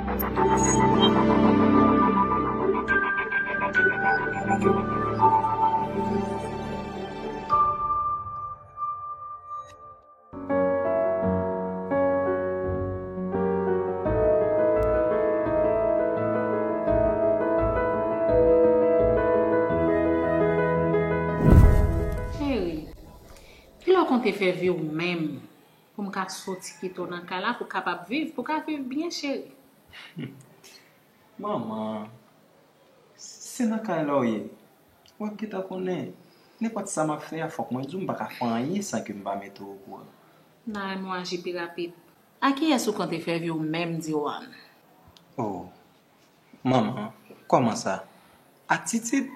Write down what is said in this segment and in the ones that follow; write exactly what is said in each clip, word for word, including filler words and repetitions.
Cheri, kilè w konte fè vi w menm pou m ka soti kite w nan kay la pou w kapab viv, pou w ka viv byen, cheri? Manman, se nan kay la w ye. W ap gentan konnen. Nenpòt sa m ap fè a, fòk mwen di w, m pa ka fè anyen san ke m pa mete w okouran. M ta renmen w aji pi rapid. A kiyès ou konte fè vi w menm, Diwan? Oh, manman, kòman sa? Ak Titid?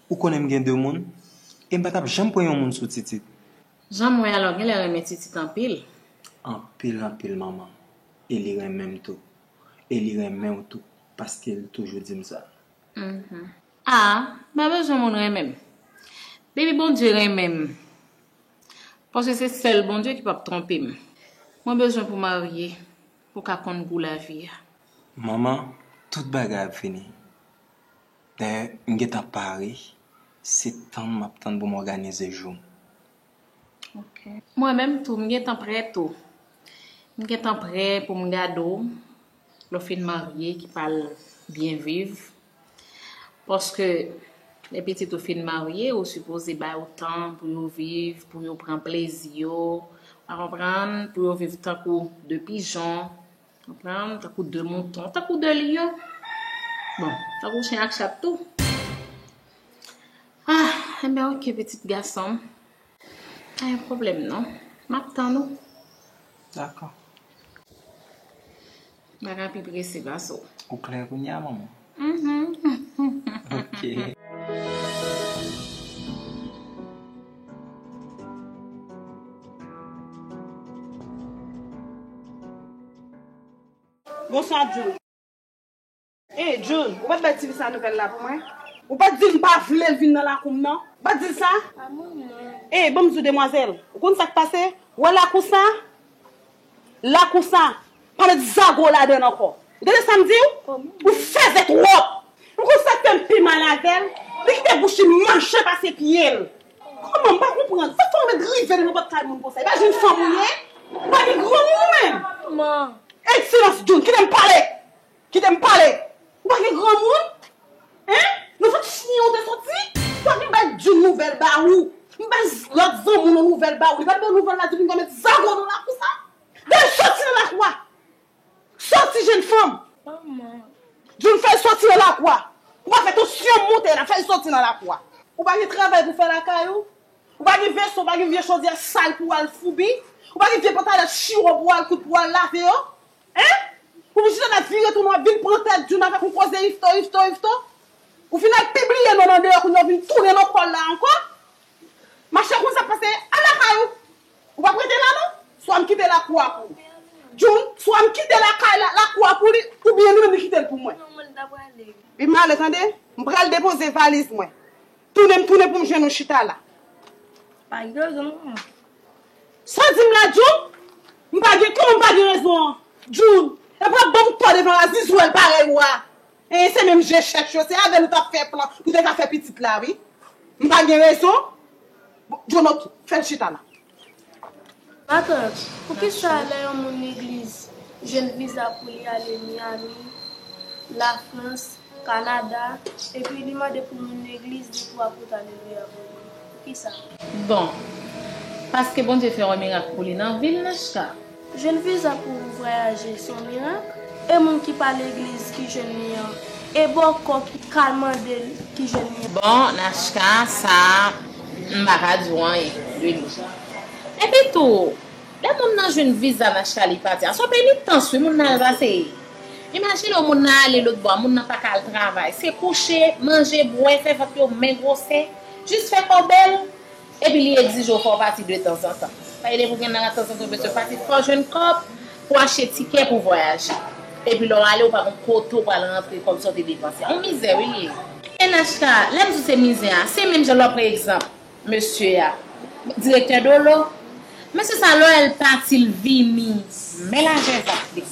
Ou konnen m gen de moun, e m pa t ap janm pran yon moun sou Titid. Jan m wè a la, w genlè renmen Titid anpil. Anpil, anpil, manman. E li renmen m tou. E li renmen w tou, paske l toujou di m sa. Mhm. A, m pa bezwen moun renmen m. Depi Bondye renmen m, paske se sèl Bondye ki p ap twonpe m. Mwen bezwen pou w marye, pou w ka konn gou lavi a. Manman, tout bagay ap fini. Dayè, m gentan pare, se tann m ap tann pou m òganize jou m. Ok. Mwen menm tou, m gentan prè tou. M gentan prè pou m gade w lè w fin marye, ki pral byen viv. Paske lè pitit ou fin marye, ou sipoze ba yo tan pou yo viv, pou yo pran plezi yo. Ou konprann? Pou yo viv tankou de pijon. Konprann? Tankou de mouton, tankou de lyon. Bon, tankou chen ak chat tou. Ah, enben, ok, pitit gason m. Pa gen pwoblèm non. M ap tann ou. Dakò. M pa ka pi prese pase w. Ou klè kounye a, manman? Mhm. Ok. Bonswa, Jun. Ey, Jun, ou pa t bay tifi sa nouvèl la pou mwen? Ou pa t di l m pa vle l vin nan lakou m nan? Ou pa t di l sa? Ey, ban m di w, demwazèl, ou konn sa k pase? Ou wè lakou sa? Lakou sa, pa met zago ladan l ankò. Ou tande sa m di w? Ou fèzè twòp. Ou konn sa k fè m pi mal avè l? Li kite bouch li mache pase pye l. Kòman, m pa konprann. Sa fè w mèt rive nan nenpòt kay moun konsa? E pa jenn fanm ou ye? Ou pa gen granmoun ou menm? Manman. Ey, silans, Jun, kite m pale! Kite m pale! Ou pa gen granmoun? Hein? Nan vant chen w te soti? Ou pa vin bay Jun nouvèl ba ou? M bay lòt zanmi w nan nouvèl ba ou. Li pa t bay nouvèl la, di w vin konn met zago nan lakou sa? Dayè, soti nan lakou a! Soti, jenn fanm! Manman. Jun, fè l soti nan lakou a! Ou pa fè tansyon m monte la, fè l soti nan lakou a! Ou pa gen travay pou fè lakay ou? Ou pa gen veso, ou pa gen vye chodyè sal pou w al foubi? Ou pa gen vye pantalèt chiwo pou w al koud pou w al lave yo? Hein? Ou vin chita la vire tounen w ap vin pran tèt Jun avèk yon koze ifto, ifto, ifto? Ou fin al pibliye non l andeyò kounye a w vin tounen nan kò l la ankò? Machè, konn sa k pase, al lakay ou. Ou p ap rete la non. Swa m kite lakou a pou ou. Jun, swa m kite lakay la, lakou a pou li, oubyen li menm li kite l pou mwen. Non, mwen ta prale. Wi, m ale, tande. M pral depoze valiz mwen. Tounen, m tounen pou m jwenn ou chita la. Pa gen rezon, manman. Sa w di m la, Jun? M pa gen, kòman m pa gen rezon an? Jun, epi w ap ban m tò devan Aziz, ou wè l parèy ou a. E se menm je chèch yo, se avè l ou t ap fè plan pou te ka fè pitit la, wi. M pa gen rezon? Bon, Jun, ok, fè l chita la. Matant, poukisa lè yon moun legliz jwenn viza pou li ale Miami, Lafrans, Kanada, epi li mande pou moun legliz li pou apot ale Miami? Poukisa? Bon, paske Bondye fè yon mirak pou li nan vi l, Nachka. Jwenn viza pou vwayaje se yon mirak? E moun ki pa legliz ki jwenn li an? E bòkò ki ka mande l ki jwenn li an? Bon, Nachka, sa a, m pa ka di w anyen de li. Epi tou, lè moun nan jwenn viza, Nachka, li pati a, se yon penitans wi moun nan al pase. Imajine w, moun nan ale lòtbò a, moun nan pa ka al travay. Se kouche, manje, bwè, fè vant yo men gwosè, jis fè kò bèl. Epi li egzije w fò w pati detanzantan. Paske depi w gen nan tanzantan w bezwen pati, fò w jwenn kòb pou w achte tikè pou w vwayaje. Epi lè w ale, w pa gon kote w pral rantre kòb sa w te depanse a. Yon mizè wi li ye. E Nachka, lè m di w se mizè a, se menm jan lè w pran egzanp mesye a, direktè Dolo. Mesye sa, lè w wè l pati, l vini, men lajè zak li.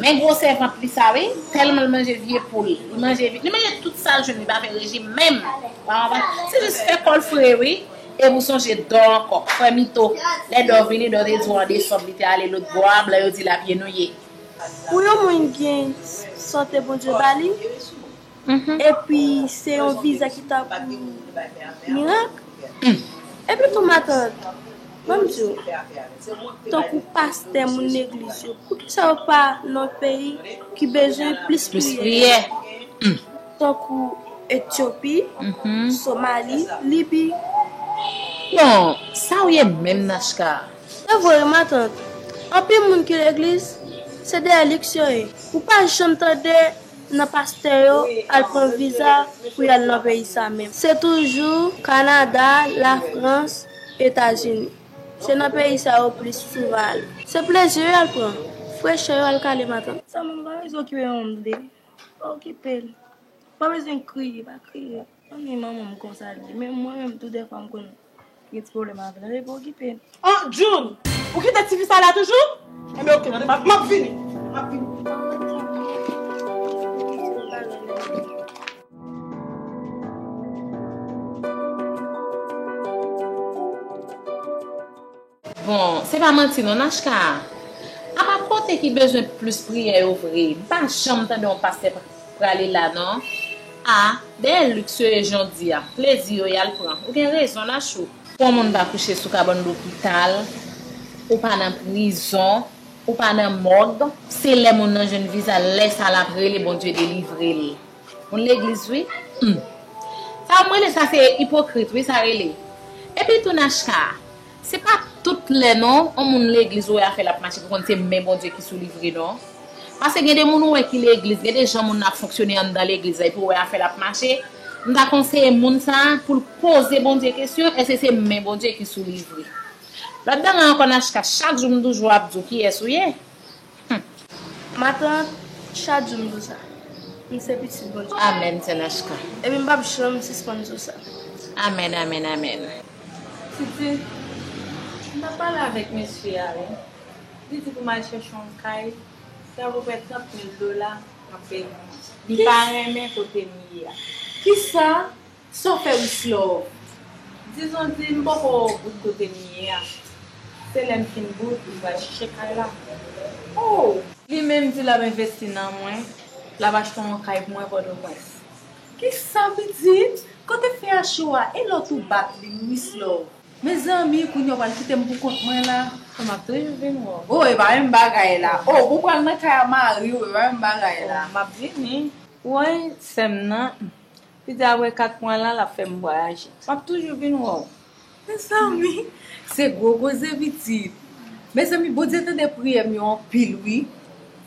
Men gwosè vant li sa wi, tèlman l manje vye poul, li manje vye, li manje tout sa l jwenn, li pa fè rejim menm. Waw, waw. Se jis fè kò l fre wi. Epi w sonje dò ankò. Frè Mito, lè dò vini, dò te di w an desanm, li te ale lòtbò a, blan yo di l ap ye nou ye. Pou yon moun gen sante Bondye ba li, epi se yon viza ki ta pou mirak. Epi tou matant, ban m di w, tankou pastè, moun legliz yo, poukisa yo pa nan peyi ki bezwen plis Plis priyè? Priyè. Tankou Etyopi, Somali, Libi. Bon, sa w ye menm, Nachka? Se vre wi, matant. Anpil moun ki legliz, se dèyè liks yo ye. Ou pa janm tande nan pastè yo al pran viza pou y al nan peyi sa menm. Se toujou Kanada, Lafrans, Etazini. Se nan peyi sa yo plis souvan al. Se plezi yo y al pran. Frechè yo al kale, matant. Sa moun pa bezwen okipe yon moun de. Pa okipe l. Pa bezwen kriye, pa kriye. Anmye manman m konsa l ye. Men mwen menm tou dèfwa m konn gen ti pwoblèm avè l. Tande, pa okipe l. Oh, June! Ou kite tifi sa la toujou? Enben, oke, tande, m ap, m ap vini. M ap vini. Bon, se pa manti non, Nachka. Apa kote ki bezwen plis priyè yo vre? M pa janm tande yon pastè prale la non. A, dèyè liks yo ye jan w di a. Plezi yo y al pran. Ou gen rezon, Nachou. Pou yon moun pa kouche sou kabann lopital, ou pa nan prizon, ou pa nan mòg, se lè moun nan jwenn viza, lè sa l ap rele Bondye delivre l. Moun legliz wi. Hmm. Sa m rele sa se ipokrit wi sa rele. Epi tou Nachka, se pa tout lè non, yon moun legliz ou wè afè l ap mache pou konn se men Bondye ki sou li vre non. Paske gen de moun ou wè ki legliz, gen de jan moun nan ap fonksyone anndan legliz la, epi ou wè afè l ap mache. M ta konseye moun sa pou l poze Bondye kesyon, èske se men Bondye ki sou li vre? Lòt bagay ankò Nachka, chak jou m toujou ap di w kiyès ou ye. Hmm. Matant, chak jou m di w sa. M se pitit Bondye. Amèn, sè Nachka. Epi m p ap janm sispann di w sa. Amèn, amèn, amèn. Titi, m t ap pale avèk mesye a wi. Li di pou m al chèche yon kay, se apeprè trant mil dola m ap peye. Li pa renmen kote m ye a. Kisa? Sa w fè Wislove? Dizon di m poko bout kote m ye a. Se lè m fin bout, m pral chèche kay la. Oh! Li menm di l ap envesti nan mwen, l ap achte yon kay pou mwen Pòtoprens. Kisa pitit? Kote fè a cho a? E lòt ou bat li wi Wislove? Mezanmi, kounye a w pral kite m pou kont mwen la. M ap toujou vin wè w. Oh, e pa menm bagay la. Oh, pou w pral nan kay a mari w, e pa menm bagay la. Oh, m ap vini. Woy, sè m nan. Li di apre kat mwa la, l ap fè m vwayaje. M ap toujou vin wè w. Mezanmi, se gwo koze pitit. Mezanmi, Bondye tande priyè m yo anpil wi.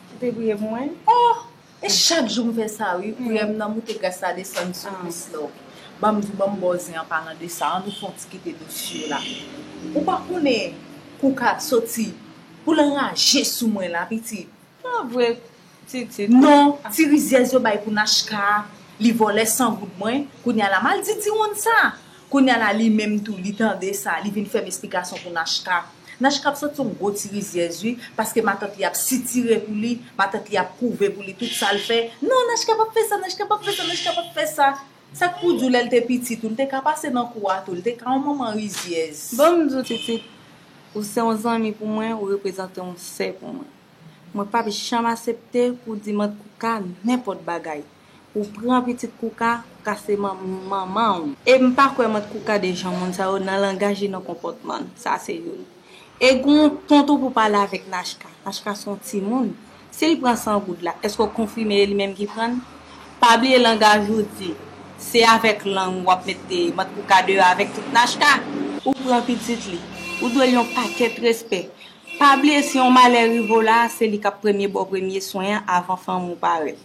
Ou te priye pou mwen? Oh! E chak jou m fè sa wi, priyè m nan moute, gras la desann sou plis la. Ban m di w, ban m ba w zen an palan de sa, ann nou fè yon ti kite dosye la. Ou pa konnen Kouka soti pou l anraje sou mwen la, pitit. Pa vre, Titi. Non, ti rizyèz yo bay pou Nachka, li vòlè san goud mwen, kounye a la m al di Diwonn sa. Kounye a la li menm tou, li tande sa, li vin fè m esplikasyon pou Nachka. Nachka ap santi yon gwo ti rizyèz wi, paske matant li ap sitire pou li, matant li ap kouve pou li tout sa l fè. Non, Nachka p ap fè sa, Nachka p ap fè sa, Nachka p ap fè sa. Sa k pou di w lè l te piti tou, l te ka pase nan kou a tou, l te ka yon manman rizyèz. Ban m di w Titi, ou se yon zanmi pou mwen, ou reprezante yon sè pou mwen. Mwen p ap janm asepte pou w di mant Kouka nenpòt bagay. Ou pran pitit Kouka, Kouka se man-, manman w. E m pa kwè mant Kouka de jan moun sa yo nan langaj li, nan konpòtman l. Sa se youn. E gon ton tou pou pale avèk Nachka. Nachka se yon timoun. Si li pran san goud la, èske w konfime e li menm ki pran l? Pa bliye langaj ou di, se avèk lang w ap mete mant Kouka deyò avèk tout Nachka. Ou pran pitit li. Ou dwe l yon pakèt respè. Pa bliye si yon malè rive w la, se li k ap premye ba w premye swen an avan fanmi w parèt.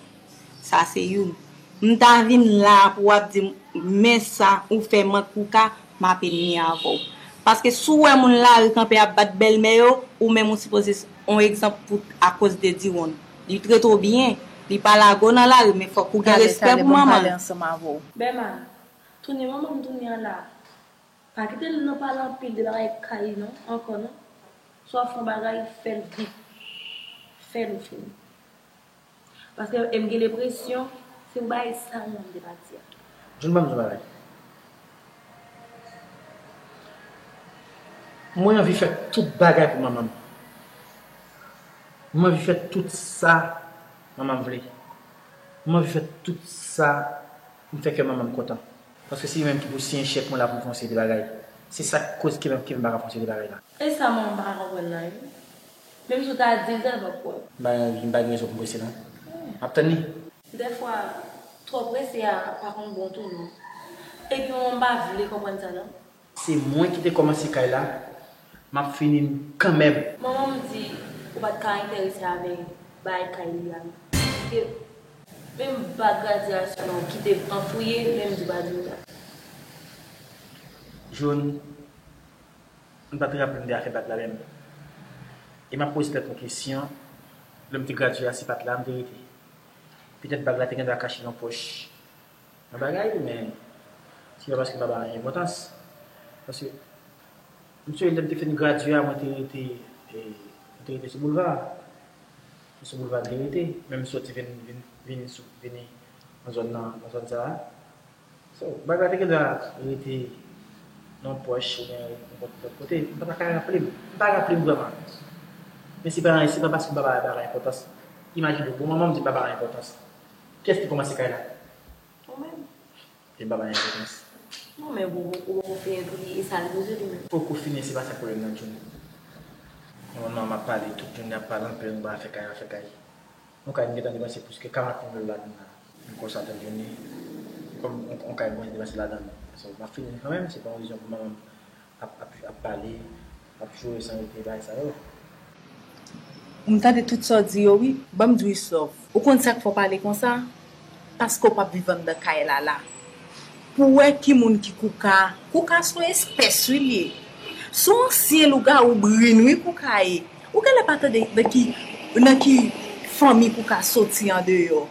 Sa se youn. M ta vin la pou w ap di m, men sa ou fè mant Kouka, m ap enmi avè w. Paske si w wè moun lari kanpe ap bat bèlmè yo, ou menm ou sipoze s-, yon egzanp pou, akoz de Diwonn. Li trete w byen, li pa lage w nan lari, men fòk ou gen respè pou manman l. Bèman, tounen manman m tounen an la. Pa kite l nan pale anpil de bagay kay li non, ankò non. Si w ap fè yon bagay, fè l vit. Fè l ou fini. Paske e m gen lenpresyon, se pou bagay sa m te pati a. June, ban m di yon bagay. Mwen anvi fè tout bagay pou manman m. Mwen anvi fè tout sa manman m vle. Mwen anvi fè tout sa pou m fè kè manman m kontan. Paske se li menm ki pou siyen chèk mwen la pou m fè yon seri de bagay. Se sa k koz ke menm ke m pa ka fè yon seri de bagay la. E sa manman m pa ka konprann nan, wi. Menm si w ta di l, sa l p ap kwè w. M pa gen, m pa gen rezon pou m prese, non. M ap tann li. Dèfwa, twò prese a pa konn bon tou, non. Epi manman m pa vle konprann sa, non. Se mwen ki te kòmanse kay la, m ap fini l kanmenm. Manman m di ou pa t ka enterese avè bagay kay li a. Ke menm bag gradyasyon an, ou kite m anfouye, men m di w pa di m sa. June, m pa t raple m te afè bag la menm. E m ap poze tèt mwen kesyon, lè m te gradye a, si pa t la, m te rete. Petèt bag la te gendwa kache nan pòch nan bagay, men se pa paske m pa ba l enpòtans. Paske m sonje lè m te fin gradye a, mwen te rete, e, mwen te rete sou boulva. Sou boulva m te rete, men m soti vin, vin, vin sou, vini nan zòn nan, nan zòn sa a. So, bag la te gendwa rete nan pòch oubyen nenpòt lòt kote. M pa ta ka raple m. M pa raple m vrèman. Men se pa, se pa paske m pa ba bagay la enpòtans. Imajine w, bon, manman m di m pa ba bagay enpòtans. Kiyès ki kòmanse kay la? Ou menm. E m pa ba bagay enpòtans. Non, men bon, ou poko fini tou li, e sa l bezwen li menm. Poko fini, se pa sa k pwoblèm nan, June. Nòmalman, m ap pale, tout jounen ap pale anpil, m pa fè kay, fè kay. Yon kay m gentan depanse plis ke karant mil dola ladan l la. M konsa tann jounen. Kòm yon, yon kay mwen depanse ladan l. So, m ap fini l kanmenm, se pa yon rezon pou manman m ap, ap, ap pale, ap joure san rete bagay sa yo. M tande tout sa w di yo, wi. Ban m di w, Wislove. Ou konn sa k fè w pale konsa? Paske w p ap viv anndan kay la, la. Pou w wè ki moun ki Kouka. Kouka se yon espès, wi, li ye. Se yon ansyen lougawou brin, wi, Kouka ye. Ou genlè pa tande nan ki, nan ki fanmi Kouka soti andeyò.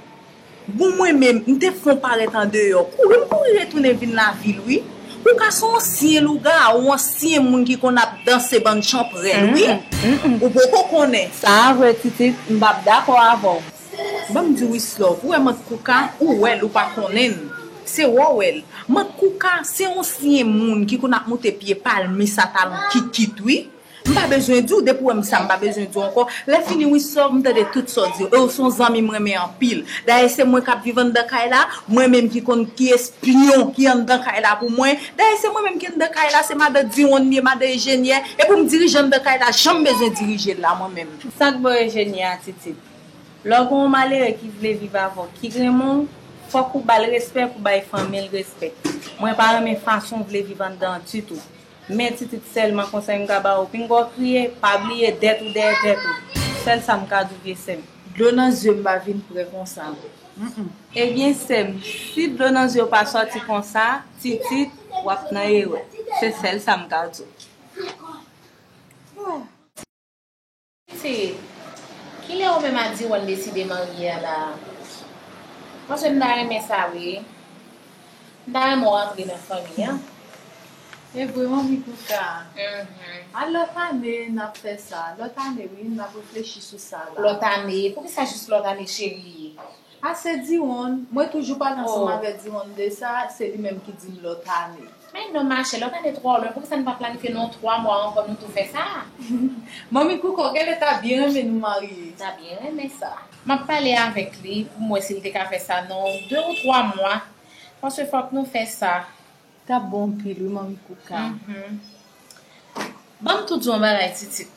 Bon, mwen menm, m te fon parèt andeyò. Kouri, m kouri retounen vin lavil, wi. Kouka se yon ansyen lougawou, yon ansyen moun ki konn ap danse bann chanprèl, wi. Ou poko konnen. Sa a vre, Titit, m p ap dakò avè w. Ban m di w, Wislove, ou wè mant Kouka, ou wè l, ou pa konnen l. Se wè w wè l. Mant Kouka, se yon ansyen moun ki konn ap moute pye palmis a talon kikit, wi. M pa bezwen di w, depi w wè m sa, m pa bezwen di w ankò. Lè fini, Wislove, m tande tout sa w di yo. E w se yon zanmi m renmen anpil. Dayè, se mwen k ap viv anndan kay la, mwen menm ki konn ki espyon ki anndan kay la pou mwen. Dayè, se mwen menm ki anndan kay la, se madan Diwonn m ye, madan Ejenyè. E pou m dirije anndan kay la, jan m bezwen dirije l la, mwen menm. Sa k ba w Ejenyè a, Titit? Lè w gen yon malere ki vle viv avè w, ki renmen w, fòk ou ba l respè pou bay fanmi l respè. Mwen pa renmen fason w vle viv anndan an ditou. Men Titit sèlman konsèy m ka ba w, pinga w kriye, pa bliye dèt ou dèyè tèt ou. Sèl sa m ka di w, vye sè m. Dlo nan zye m pa vin prè konsa. Mm, mm. Ebyen, sè m, si dlo nan zye w pa sòti konsa, Titit, w ap nan erè. Se sèl sa m ka di w. Pitit, kilè ou menm a Diwonn deside marye a la? Paske m ta renmen sa wi. M ta renmen w rantre nan fanmi an. E vre, manmi Kouka. Mhm. A lòt ane n ap fè sa. Lòt ane wi, n ap reflechi sou sa la. Lòt ane? Poukisa jis lòt ane, cheri? A se Diwonn. Mwen toujou pale ansanm avè Diwonn de sa, se li menm ki di m lòt ane. Men non machè, lòt ane twò lwen, poukisa n pa planifye nan yon twa mwa ankò nou tou fè sa? Manmi Kouka, ou genlè ta byen renmen nou marye. M ta byen renmen sa. M ap pale avèk li pou m wè si l te ka fè sa nan de ou twa mwa. Paske fòk nou fè sa. T ap bon anpil wi, manmi Kouka. Mhm. Ban m tou di w yon bagay, Titit.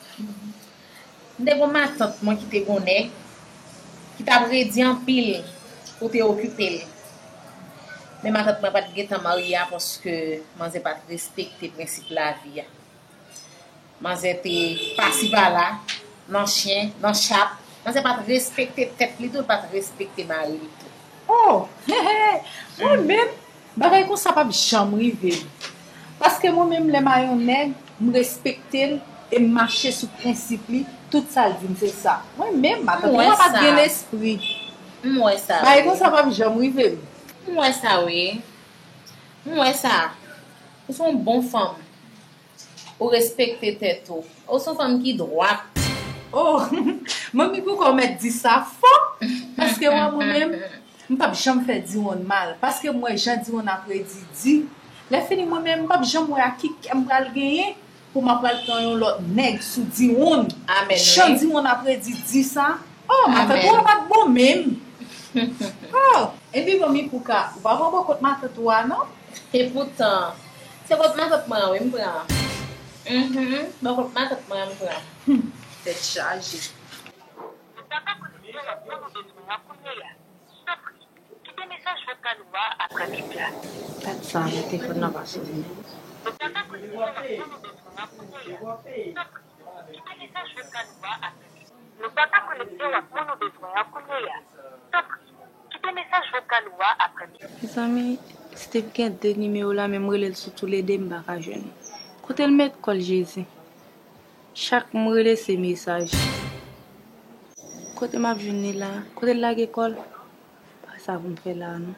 M te gen yon matant mwen ki te gen yon nèg ki t ap redi anpil pou te okipe l. Men matant mwen pa t gentan marye a paske manzè pa t respekte prensip lavi a. Manzè te pasi pala, nan chen, nan chat. Manzè pa t respekte tèt li tou, li pa t respekte mari li tou. Oh! Mwen menm, bagay konsa p ap janm rive m. Paske mwen menm, lè m a yon nèg, m respekte l e m mache sou prensip li, tout sa l di m, se sa. Mwen menm, matant mwen pa t gen lespri. M wè sa. Bagay konsa p ap janm rive m. M wè sa, wi. M wè sa. Ou se yon bon fanm. Ou respekte tèt ou. Ou se yon fanm ki dwat. Oh, manmi Kouka, ou mèt di sa fò. Paske Te wè mwen menm, m p ap janm fè Diwonn mal, paske m wè jan Diwonn ap redi di. Lè fini mwen menm, m p ap janm wè a ki kè m pral genyen pou m ap pral pran yon lòt nèg sou Diwonn. Jan Diwonn ap redi di sa. Oh, matant ou an pa t bon menm. Oh, epi bon, Mipouka, ou pa pran bò kot matant ou a non? Epoutan, se bò kot matant mwen an wi m pran. Mhm, bò kot matant mwen an m pran. Tèt chaje. Nou pa ka konekte w ak moun ou bezwen an kounye a. Tanpri, kite mesaj vokal ou a apre bip la. Gad sa, men telefòn nan pa sonnen. Nou pa ka konekte w ak moun ou bezwen an kounye a. Tanpri, kite mesaj vokal ou a apre bip. Nou pa ka konekte w ak moun ou bezwen an kounye a. Tanpri, kite mesaj vokal ou a apre bip. Mezanmi, Steve gen de nimewo la, men m rele l sou toulede, m pa ka jwenn li. Kote l met kò l, Jezi? Chak m rele se mesaj. Kote m ap jwenn li la? Kote l lage kò l? Pa sa pou m fè la non.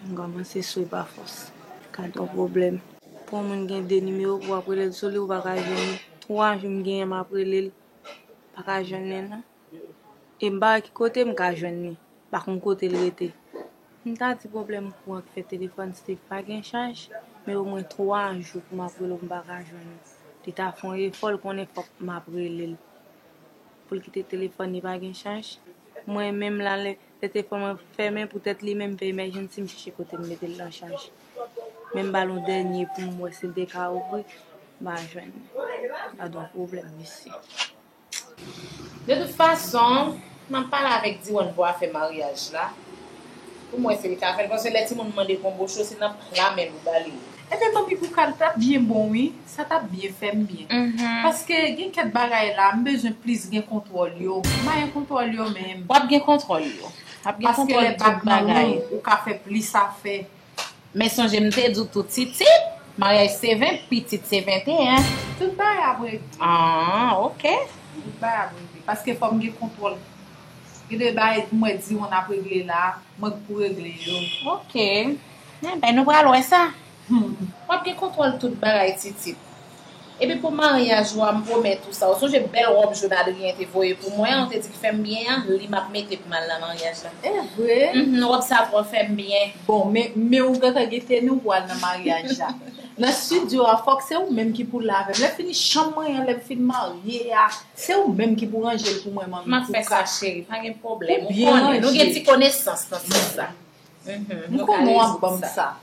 M kòmanse swe pa fòs. Gad yon pwoblèm. Pou yon moun gen de nimewo pou w ap rele l sou li, ou pa ka jwenn li. Twa jou m genyen m ap rele l. Pa ka jwenn li non. E m pa wè ki kote m ka jwenn li. Pa konn kote l rete. M ta di pwoblèm kouran k fè telefòn Steve pa gen chaj, men omwen twa jou pou m ap rele w m pa ka jwenn li. Li ta fè yon efò, l konnen fòk m ap rele l. Pou l kite telefòn li pa gen chaj. Mwen menm la, lè, lè telefòn mwen fèmen, poutèt li menm fè emèjans, m chèche kote m mete l nan chaj. Men m ba l yon dènye pou m wè si l te ka ouvri, m pa jwenn li. Gad yon pwoblèm, mesye. De tout fason, m ap pale avèk Diwonn pou afè maryaj la. Pou m wè si li ka fè l, paske lè timoun mande konbo cho, se nan pla men nou ba li. Ebyen, manmi pou kal t ap byen bon, wi. Sa t ap byen fè m byen. Mhm. Paske gen kèk bagay la, m bezwen plis gen kontwòl yo. M pa gen kontwòl yo menm. W ap gen kontwòl yo. W ap gen kontwòl tout bagay. Paske lè bak nan men w, ou ka fè plis afè. Men sonje m te di w tou, Titit, maryaj se ven, pitit se venteyen. Tout bagay ap regle. Ah, ok. Tout bagay ap regle. Paske fò m gen kontwòl. Gen de bagay m wè Diwonn ap regle la, mwen k pou regle yo. Ok. Enben, nou pral wè sa. Hmm. W ap gen kontwòl tout bagay, Titit. Epi pou maryaj ou a, m pwomèt ou sa. Ou sonje bèl wòb jòn Adrien te voye pou mwen an, ou te di k fè m byen an, li m ap mete pou m al nan maryaj la. E vre? Mhm, wòb sa twò fè m byen. Bon, men, men ou gentan gen teni w pou al nan maryaj la. Nan estidyo a, fòk se ou menm ki pou la avè m. Lè fini chanm mwen an, lè m fin marye a, se ou menm ki pou ranje l pou mwen, manmi. M ap fè sa, cheri, pa gen pwoblèm. Ou konnen, nou gen ti konesans nan sans sa. Mhm, m konnen w ap ban m sa.